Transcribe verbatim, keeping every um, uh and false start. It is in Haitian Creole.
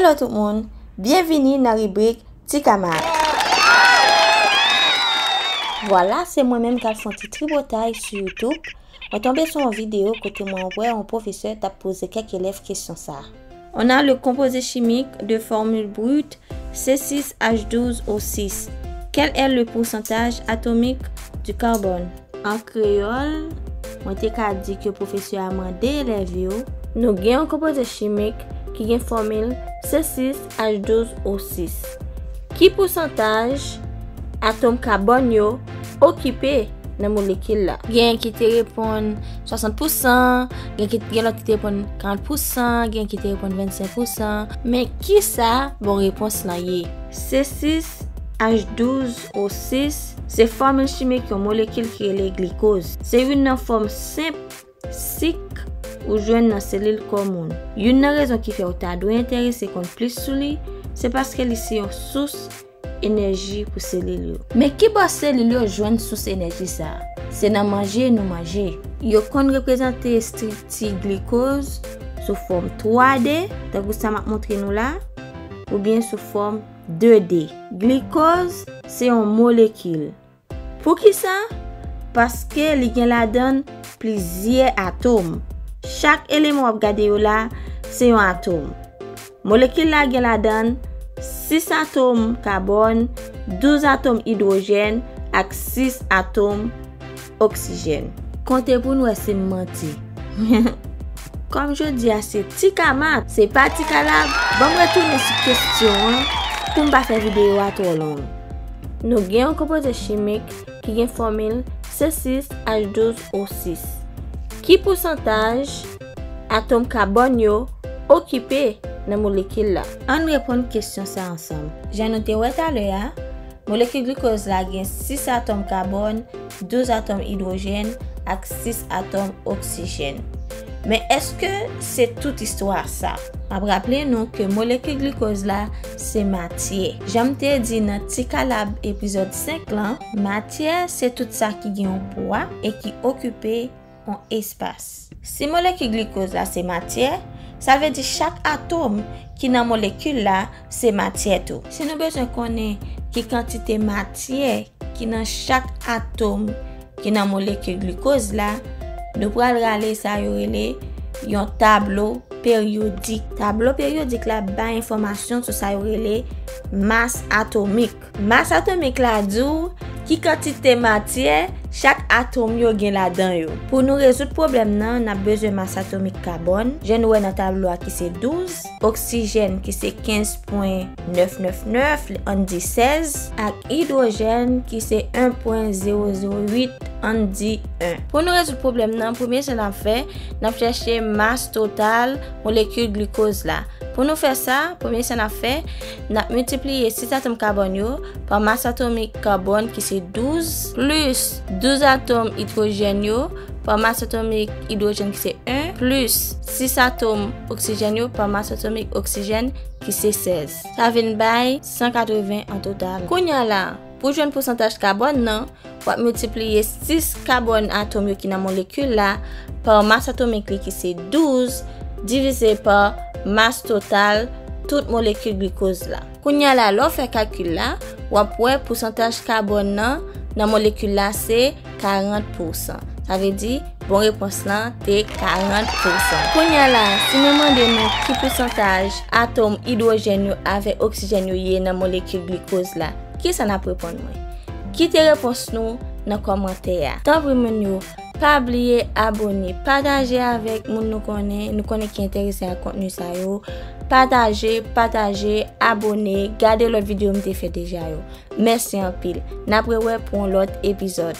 Hello tout moun, byenvini nan ribrik Ti Kamad. Vwala, se mwen menm k ap fè yon ti tripotay sou YouTube. Mwen tonbe sou yon videyo kote mwen wè yon pwofesè t ap poze kèk elèv kesyon sa a. On a le composé chimique de formule brute C six H douze O six. Quel est le pourcentage atomique du carbone? An kreyòl, mwen te ka di ke pwofesè a mande elèv yo, nou gen yon konpoze chimik ki gen fòmil C six H douze O six. Ki pousantaj atòm kabòn yo okipe nan molekil la? Gen ki te reponn swasant pousan, gen ki, gen lòt ki te reponn karant pousan, gen ki te reponn vennsenk pousan. Men kisa bon repons lan ye? C six H douze O six se fòmil chimik yon molekil ki rele glikoz. Se youn nan fòm senp sik ou jwenn nan selil kò moun. Youn nan rezon ki fè w ta dwe enterese konn plis sou li, se paske li se yon sous enèji pou selil yo. Men ki bò selil yo jwenn sous enèji sa a? Se nan manje nou manje. Yo konn reprezante estrikti glikoz sou fòm twa D, tankou sa m ap montre nou la, oubyen sou fòm de D. Glikoz se yon molekil. Poukisa? Paske li gen ladan l plizyè atòm. Chak eleman w ap gade yo la, se yon atòm. Molekil la gen ladan l sis atòm kabòn, douz atòm idwojèn ak sis atòm oksijèn. Konte pou n wè si m manti. Kòm jodi a se Ti Kamad, se pa Ti Kalab, ban m retounen sou kesyon an pou m pa fè videyo a twò long. Nou gen yon konpoze chimik ki gen fòmil C six H douze O six. Ki pousantaj atòm kabòn yo okipe nan molekil la? Ann reponn kesyon sa a ansanm. Jan nou te wè talè a, molekil glikoz la gen sis atòm kabòn, douz atòm idwojèn ak sis atòm oksijèn. Men èske se tout istwa sa? M ap raple nou ke molekil glikoz la se matyè. Jan m te di nan Ti Kalab epizòd senk lan, matyè se tout sa ki gen yon pwa e ki okipe yon espas. Si molekil glikoz la se matyè, sa vle di chak atòm ki nan molekil la se matyè tou. Si nou bezwen konnen ki kantite matyè ki nan chak atòm ki nan molekil glikoz la, nou pral rale sa yo rele yon tablo peryodik. Tablo peryodik la bay enfòmasyon sou sa yo rele mas atomik. Mas atomik la di w ki kantite matyè chak atòm yo gen ladan yo. Pou nou rezoud pwoblèm nan, n ap bezwen mas atomik kabòn, jan nou wè nan tablo a ki se douz, oksijèn ki se kenz pwen nèf nèf nèf, ann di sèz, ak idwojèn ki se en pwen zewo zewo uit, ann di en. Pou nou rezoud pwoblèm nan, premye sa n ap fè, n ap chèche mas total molekil glikoz la. Pou nou fè sa, premye sa n ap fè, n ap miltipliye sis atòm kabòn yo pa mas atomik kabòn ki se douz, plis douz atòm idwojèn yo pa mas atomik idwojèn ki se en, plis sis atòm oksijèn yo pa mas atomik oksijèn ki se sèz. Sa vin bay san katreven an total. Kounye a la, pou jwenn pousantaj kabòn nan, w ap miltipliye sis kabòn atòm yo ki nan molekil la pa mas atomik li ki se douz, divize pa mas total tout molekil glikoz la. Kounye a la, lè w fè kalkil la, w ap wè pousantaj kabòn nan nan molekil la se karant pousan. Sa vle di, bon repons lan te karant pousan. Kounye a la, si mwen mande nou ki pousantaj atòm idwojèn yo avèk oksijèn yo ye nan molekil glikoz la, kisa n ap reponn mwen? Kite repons nou nan kòmantè a. Tanpri moun yo, pa bliye abòne, pataje avèk moun nou konnen, nou konnen ki enterese ak kontni sa yo. Pataje, pataje, abòne, gade lòt videyo m te fè deja yo. Mèsi anpil. N ap rewè pou yon lòt epizòd.